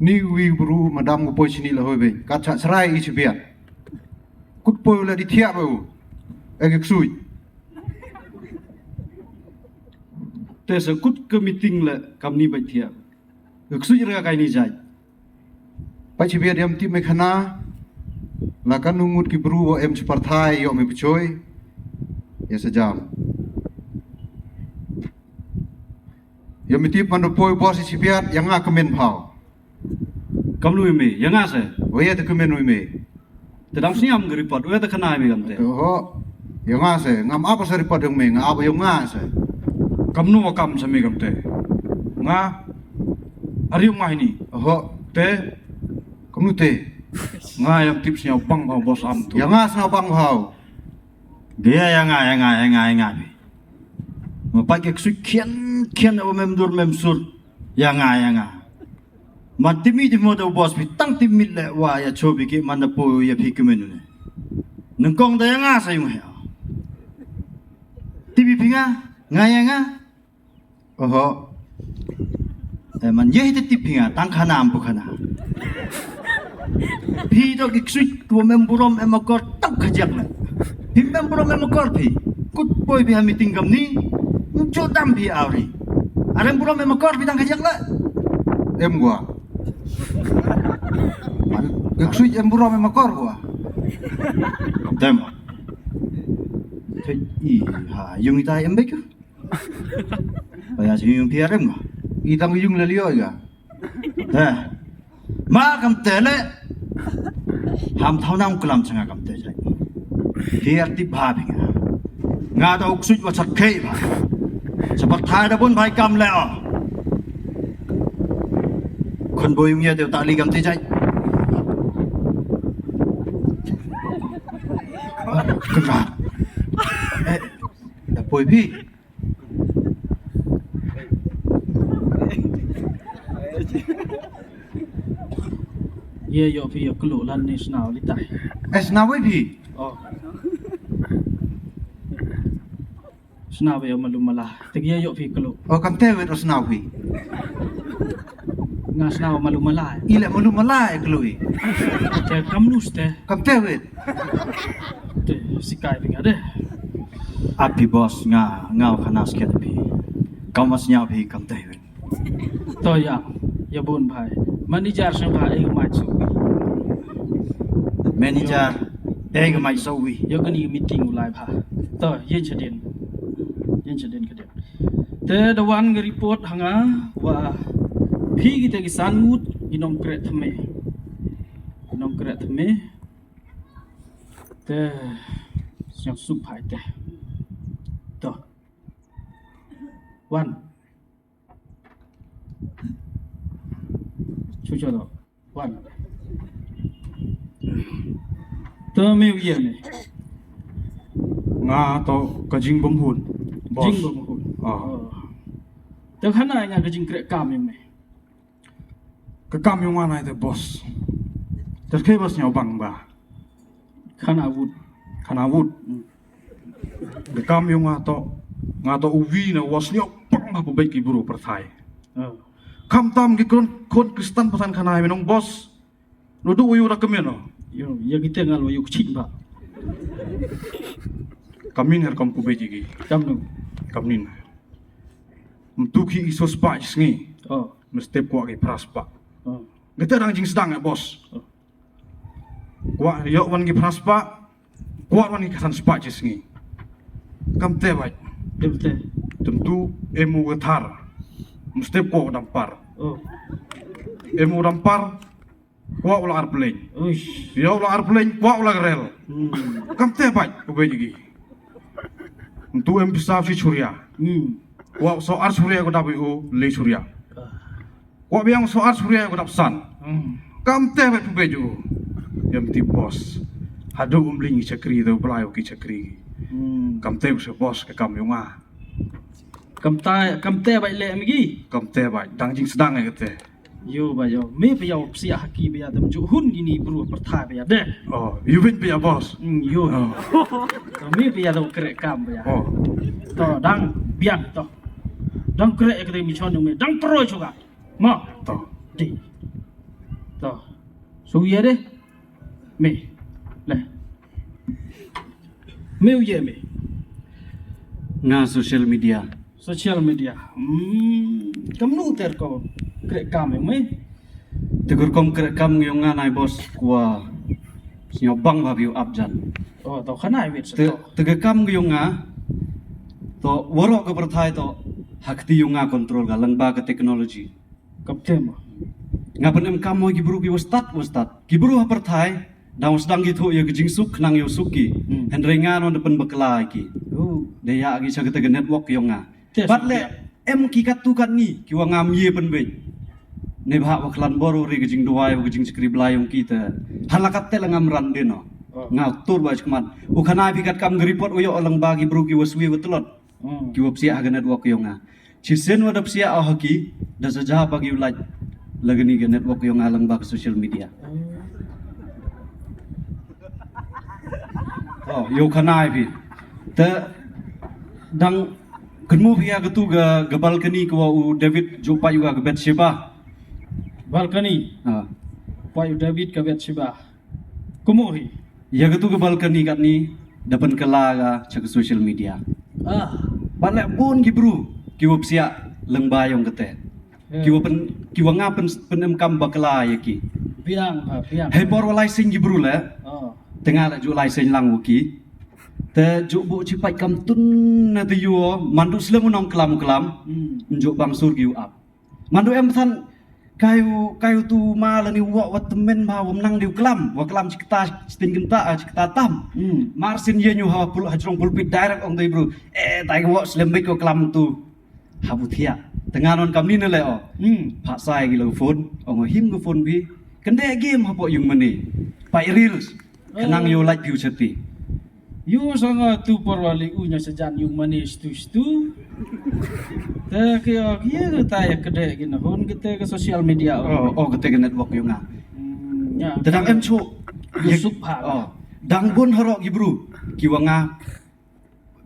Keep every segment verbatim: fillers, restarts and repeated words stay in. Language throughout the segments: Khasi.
Ni wi bru madam ko poi sini la hoi be. Kat cha srai i chibiat. Kut poi la di thiak be u. Ek ek sui. Te sa kut ke meeting le kam ni ba thiak. Ek sui ra kai ni jai. Pai chibiat yam tip me khana. La kan ngut ki bru wa em chiparthai yo me pchoi. Ya sa jam. Yo me tip man poi bos i chibiat yang nga kemen phau. Kam nu me, yang nga se. Waya te kemen me. Te dang sniam ke report, waya te khana me kam te. Oho. Yang nga se, ngam apa se report yang me, nga apa yang nga se. Kam nu kam se me kam te. Nga. Ari nga ini. Oho. Te. Kam nu te. Nga yang tip sniaw bang phau bos am tu. Yang nga sniaw bang phau. Dia yang nga, yang nga, yang nga, yang nga. Mapai ke ksui khian, khian wa mem dur mem sur. Yang nga, yang nga. Man timi di mo da bos bi tang timi le wa ya cho bi ki man da po ya phi kemen ne. Nengkong da yang nga sa yung he. Timi phi nga, nga yang nga. Oho. Eh, man ye te tip phi nga, tang khana am pu khana. Phi dok ik sui tu mem burom em akor tang khajak na. Phi mem burom em akor phi. Kut poi phi ha meeting kam ni. Jodam phi auri. Arem burom em akor phi tang khajak la. Em gua. Ek sui em burom em akor gua. Tem. Te i ha yung itai em beku. Ba ya sing yung phi arem gua. I tang yung la lio ya. Te. Ma kam te le. Ham thau nang kelam sanga kam te jai. Phi arti ba phi nga. Nga ta uk sui wa sat khei ba. Sapat thai da bun bai kam le o. Khun boi yung ya te ta li kam te jai. Kena. Eh, da poi phi. Ye yo phi yo kelu lan ni snaw li tai. Eh, snaw wei phi. Oh. Snaw wei malu mala. Te ye yo phi kelu. Oh, kam te wei snaw phi. Nga snaw malu mala. Ile malu mala e kelu i. Te kam nus te. Kam te wei. Te sikai phi nga de. Api bos nga nga khana sket phi. Kam mas nya phi kam te wei. To ya, ya bun bhai. Manager sha bhai, eh, mai so wi. Manager, eh, mai so wi. Yo kani meeting u lai bha. To, yin chadin. Yin chadin kadin. Te da wan nga report hanga wa phi kita ki san ngut i nong kret thme. I nong kret thme. Te siang sup bhai te. To. Wan. Chucho do. Wan. To me u ye me. Nga to ka jingbymhun. Boss. Jingbymhun. Ah. Oh. To khana nga ka jingkhreh kam me. Ka kam yong nga nai te boss. Te khei boss nyau bang ba. Khana wut. Khana wut. Hmm. Ka kam yong nga to, nga to uwi na was nyau bang ba pubek ki buru perthai. Oh. Kam tam ki kron kon kristan patan khana me nong boss. Lo du uyu da kemen no. Yo, ya kita ngal uyu kecil ba. Kamin her kam pubek ki. Kam no. Kamin. Mtu ki iso spa sngi. Oh. Mesti puak ki pras pa. Oh. Kita dang jing sedang ya boss. Oh. Kwah ïoh wan ki phra spah, kwah wan ki khatsan spah shi sngi. Kam teh bait. Kam teh. Tentu em u gathar. Mesti kwah u dampar. Oh. Em u dampar, kwah u la arplein. Uish. Ïoh u la arplein, kwah u la rel. Hmm. Kam teh bait, u beit ïa ki. Tentu em pisa shi shuria. Hmm. Kwah u so ar shuria ko dap u le shuria. Ah. Kwah biang so ar shuria ko dap san. Hmm. Kam teh bait pubej u. Em tip boss. Haduh um ling ki chakri, tu belai ki chakri. Hmm. Kam teh bait boss ka kam yong nga. Kam teh, kam teh bait leh migi. Kam teh bait. Dang jing sedang ai ka teh. Yo ba yo, me ba yo psiah ha ki ba ya dam ju hun kini bru pyrthai ba ya de. Oh, you win ba ya boss. Hmm, yo. Oh. To me ba ya do krek kam ba ya. Oh. To dang biang to. Dang krek ka de mi chon me, dang pro chuka. Ma. To. Di. To. So ye de. Me. Le. Me u ye me. Nga social media. Social media. Hmm, kam nu ter ko krek kam me. Te kur kom krek kam yong nga nai boss kwa. Snyo bang ba view up jan. Oh, to khana wit. Te, te ke kam yong nga. To waro ke pyrthai to hakti yong nga control ka lang ba ke technology. Kapten. Nga pynem kam mo ki bru ki wastad wastad. Ki bru ha pyrthai dang sdang ki thoh ya ki jingsuk khnang ya suk ki. Hmm. Hynrei nga non da pynbakla ki. Oh. Da ya ki cha kata ka network yong nga. Te bad le em ki kat tu kat ni ki wa ngam ye pynbeit. Ne bha wa klan bor ri ka jingduwai wa ka jingchakri blai yong ki te. Hala kat te la ngam ran de no. Oh. Nga tur ba chkmat. U khana phi kat kam ka report u yo lang ba ki bru ki wa swi wa tlot. Hmm. Ki wa psiah ha ka network yong nga. Chisen wa da psiah ha ki da sa ja ba ki u laj la ka ni ka network yong nga lang ba ka social media. Hmm. Oh, yo khana phi. Te dang kynmu phi ya ka tu ka, ka balcony ka wa u David ju pa yu ka Bathsheba. Balcony. Ah. Pa yu David ka Bathsheba. Kumu hi. Ya ka tu ka balcony kat ni da pynkylla ka cha ka social media. Ah. Ba le bun ki bru ki wa psiah lang ba yong kate. Ya. Ki wa pyn, ki wa nga pyn, pynem kam bakla ya ki. Biang, ah, biang. Hei por wa lai sing ki bru le. Oh. Te nga le ju lai sing lang wa ki. Te ju bu chi pait kam tun na te yo man du slem u nong klam klam. Hmm. Ju bang sur ki u ap. Man du em than kayu, kayu tu ma la ni wa, wa temen ba wa menang diu klam, wa klam chikta, chitin kenta, ah, chikta tam. Hmm. Mar sin ye nyu ha pul, ha jrong pulpit direct ong dei bru. Eh, tai wa slem bek wa klam tu. Ha bu thiah. Tenga non kam ni ne le o. Hmm. Pha sai ki lo phone, ong him ko phone bi. Kende game ha po yung mani. Pai reels. Khnang yu lait phi u chati. Yu sanga tu por wa li u nya sajan yu mane stu stu. Te ke ya ke ta ya kede ke na hon ke te ke social media. Oh, oh, ke te ke network yu nga. Hmm, ya. Te dang em chu. Yu suk pha. Oh. Dang bun harok ki bru. Ki wa nga,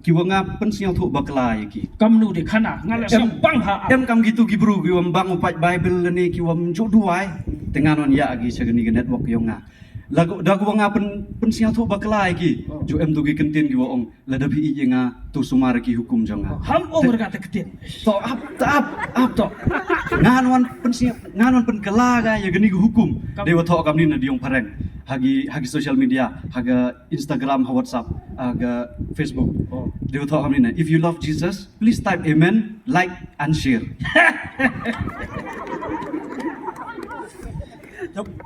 ki wa nga pynsngewthuh bakla ya ki. Kam nu de khana nga la em, song bang ha. Em kam ki tu ki bru ki wa bang u pait Bible ne ki wa mju duwai. Te nga non ya ki sa ke ni ke network yu nga. Lagu, da ku wa nga pyn, pynsngewthuh bakla ya ki. Oh. Ju em tu ki kyntien ki wa ong, lada phi ïeit ya nga, to sumar ki hukum jong nga. Oh, ham ong rga te kyntien. To ap, to ap, ap to. Nga non pynsngew, nga non pynkylla ka ya kani ki hukum. Kam. Dei wa thoh kam ni na diong phareng. Ha ki, ha ki social media, ha ka Instagram, ha WhatsApp, ha ka Facebook. Oh. Dei wa thoh kam ni na. If you love Jesus, please type amen, like and share.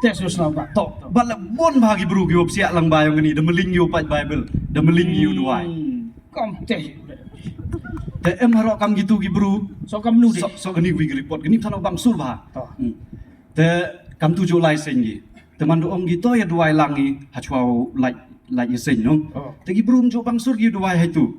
Te sus na ba to. Ba la bon ba ki bru ki wa psiah lang ba yong ni da mling yu pait Bible, da mling yu duwai. Hmm. Kam te. Te em harok kam ki tu ki bru. So kam nu de. So, so kani wi report kani thano bang sur ba. To. Hmm. Te kam tu ju lai seng gi. Te man du ong gi to ya duwai lang gi ha chwa lai, lai ya seng no. Oh. Te ki bru mju bang sur gi duwai hai tu.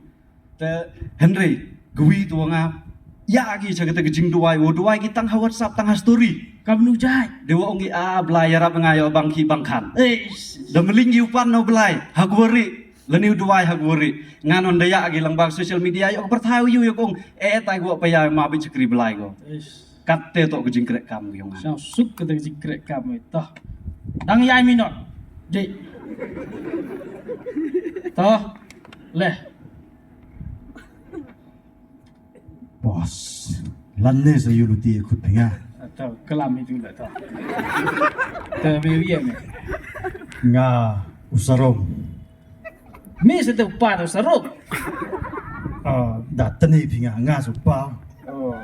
Te hynrei kwi tu nga ya ki cha kata ka jingduwai, wa duwai ki tang ha WhatsApp, tang ha story. Kam nu jai. De wa ong ki a Blai yarap nga ya bang ki bang khan. Eh. Da mling ki u pan no Blai ha gwari. Lani u duwai ha gwari. Nga non da ya ki lang bang social media ya ka pyrthai yu ya kong. Eh tai wa pa ya ma bi chakri Blai ko. Eh. Kat te to ka jingkrek kam yong nga. Sa suk kata ka jingkrek kam ito. Dang yai minot. Dei. To. Leh. Boss. Lan ne sa yu luti khut phi nga. To, kalam itu lah to. To, me ye me. Nga u Sarong. Me sa te u pa te u Sarong. Ah, da tani phi nga, nga sa u pa. Oh.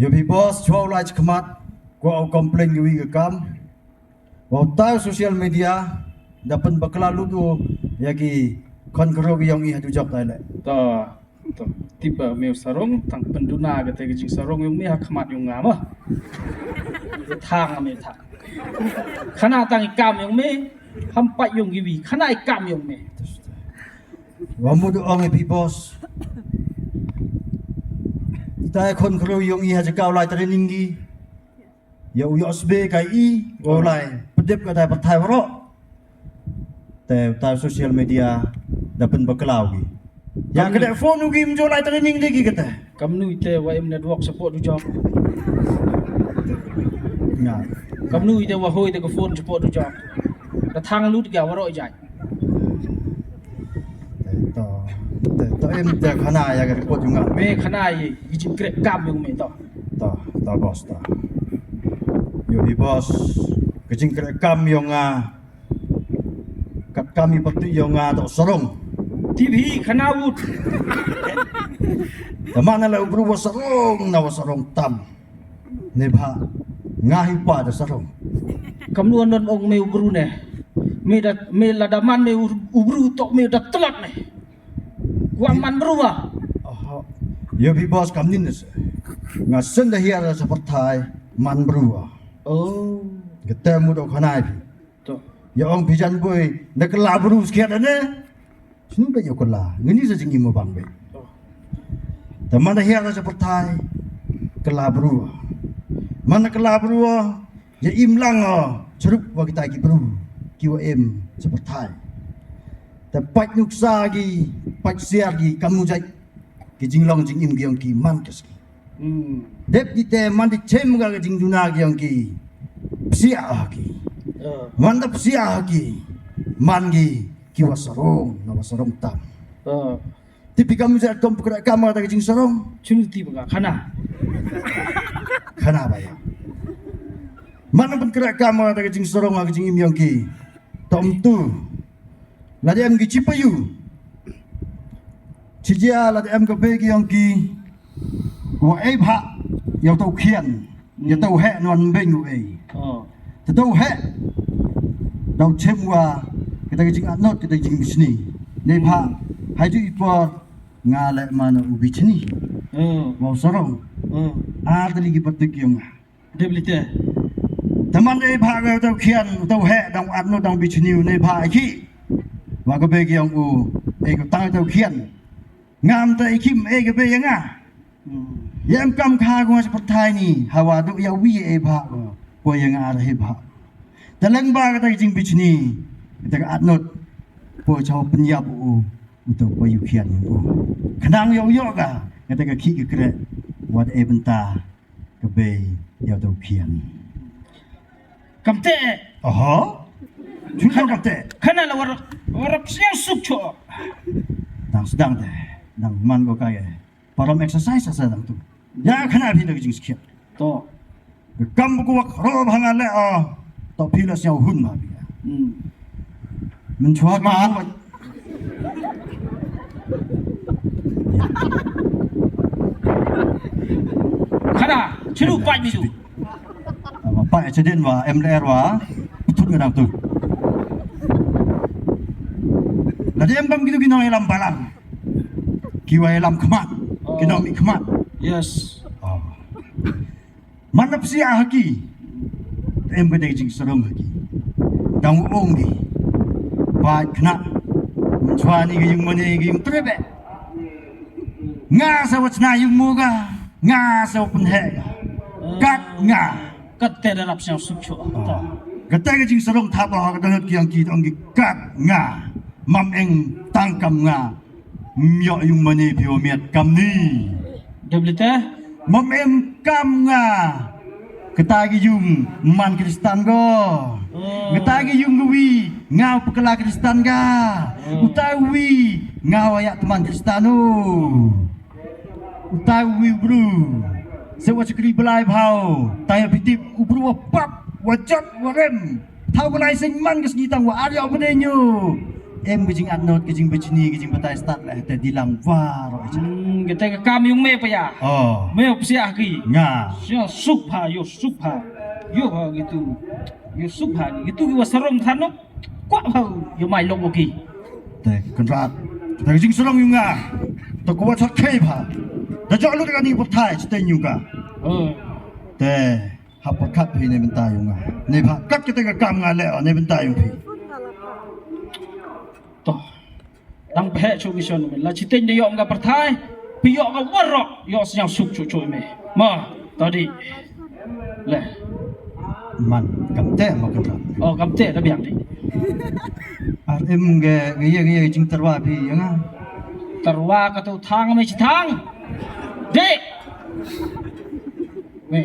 Yo phi boss, chwa u lai chkhmat. Kwa u complain ki wi ka kam. Wa u tai social media da pynbakla lut u ya ki khon kro ki yong i ha tu jok tai le. To, to, tip ba me u Sarong, tang pynduna kata ka jingsarong yong me ha khmat yong nga ma. Thang me thang. Khana tang i kam yong me, ham pat yong ki wi, khana i kam yong me. Wa mut ong e phi boss. Ita e khon kro yong i ha jaka u lai training gi. Ïa u ïoh sbe ka i, u lai pdep ka tai pyrthai baroh. Te ta social media da pynbakla u ki. Ïa ka dei phone u ki mjo lai training de ki kata. Kam nu ite wa im network support u jong. Nga. Kam nu ite wa hoi de ka phone support u jong. Da thang lut ga waroh jai. To, to, to em te khana ïa ka report jong nga. Me khana ïa i jingkhreh kam jong me to. To, to boss to. Ïohi boss, ka jingkhreh kam jong nga. Kat kam i pati jong nga to sarong. T V khana wut. Te man la u bru wa sarong na wa sarong tam. Ne ba nga hi pa da sarong. Kam nu anon ong me u bru ne. Me da me la da man me u bru to me da tlat ne. Wa man bru wa. Aha. Ïohi boss kam nin se. Nga sen da hiar sa pyrthai man bru wa. Oh. Kata mu do khana phi. To. Ïa ong phi jan boi da kylla bru skhiat ne. Snu ba ïa kylla ngini sa jingim bang be. To. Te man da hiar sa pyrthai kylla bru wa. Man da kylla bru wa. Ïa im lang o, chirup wa kita ki bru, ki wa im sa pyrthai. Te pait nuksa ki, pait siar ki, kam mujai, ki jinglong jingim ki ong ki man ka ski. Hmm. Dep ki te man di chem ka jingduna ki ong ki, psia ki. Man da psia ki, man ki, ki wa sarong, na wa sarong tam. Te phi kam jat kam pynkreh kam ha ta ka jingsarong. Chunu ti ba ka khana. Khana ba ïa. Man ban pynkreh kam ha ta ka jingsarong ha ka jingim jong ki. Tom tu. La dei em ki chipayu. Chijia la dei em ka bei ki jong ki. Wa ei bha. Ïa u tau khian. Ïa tau heh non beng u ei. Te tau heh. Dau chem wa kita ka jingatnot kita ka jingbishni. Nei bha. Hai ju i por nga leh man u bishni. Wa u sarong. Ar tali ki patik yong nga. Dep lite. Te man ei bha ka tau khian tau heh dang atnot dang bishni u nei bha ki. Wa ka begi yong u ei ka tang tau khian. Ngam ta i kim e ka be ïa nga. Ïa em kam kha ko nga sa pyrthai ni hawa duk ïa wi e bha ko ïa nga ar he bha. Ta leng ba kata ka jingbichni kata ka atnot ko chaw pynïap u uto ko yu khian u. Khnang ïa u ïoh ka kata ka khih ka kreh wat e bynta. Ka bei ïa u khian. Kam te. Oho. Chun kam te. Khana la warap warap siang suk cho. Dang sedang te. Dang man ko kai. Param exercise asa dang tu. Ya khana phi da jing skhiat. To. Kam ko wak ro bhanga le a. To phi la siang hun ma phi. Hmm. Mynchwa ka. Khana chiru pait ni tu. Pait chadin wa M L R wa putut ngadang tu. Lada em bam kitu ki nong ilam balang. Ki wa ilam khmat. Ki nong mi khmat. Yes. Man na psia ha ki. Em ka dei jingsarong ha ki. Dang ong ki. Ba khna. Mynchwa ni ka yung mane ka yung trebe. Nga sa wa chna yung mo ka. Nga sa wa pynhe ka. Kat nga. Kat te da rap siang suk cho. Kata ka jingsarong thap ha ka dang ki yang ki dang ki kat nga. Mam eng tang kam nga. Myo yung mane phi wa miat kam ni. Dep lite. Mam em kam nga. Kata ki yung man Kristan go. Kata ki yung wi nga pekala Kristan ga. Uta wi nga wa yak teman Kristan o. Uta wi bru. Se wa chakri belai bhau. Taya pitip u bru wa pap wa jot wa rem. Thaw ka lai seng man ka sngi tang wa ar ïa u bneng ñu. Em ka jingatnot ka jingbachni ka jingbatai stad la te dilang wa ro. Hmm, kata ka kam yung me pa ya. Oh. Me psia ki. Nga. Suk pha yo suk pha. Yo ha gitu. Yo suk pha gitu ki wa sarong thanok. Kwa pha yo mai lok ki. Te kynrad. Te jingsarong yung nga. Te kwa chak khei pha. Da jok lut ka ni pyrthai chite yung ka. Oh. Te. Hap pyrkhat phi ne bynta yung nga. Ne bha kat kata ka kam nga leh ne bynta yung phi. To. Dang phe chu mission me la chiteng de yom ka pyrthai. Pi yok ka warok yok sñiaw suk chu chu me. Ma, tadi. Le. Man, kam teh ma kynrad. Oh, kam teh da biang dih. Ar im ge, ge ye, ge ye jingtyrwa phi ïa nga. Tyrwa ka tu thang me chi thang. Dih. Me.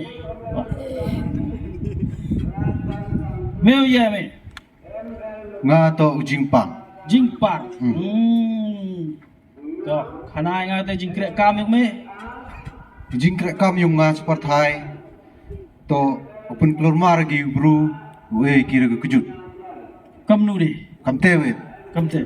Me u ye me. Nga to u jingpang. Jingpang. Hmm. Hmm. To, khana nga te jingkreh kam yong me. Jingkreh kam yong nga sha pyrthai. To, u pynklur mar ki bru, wei ki re ka kjut. Kam nu de. Kam te wei. Kam te.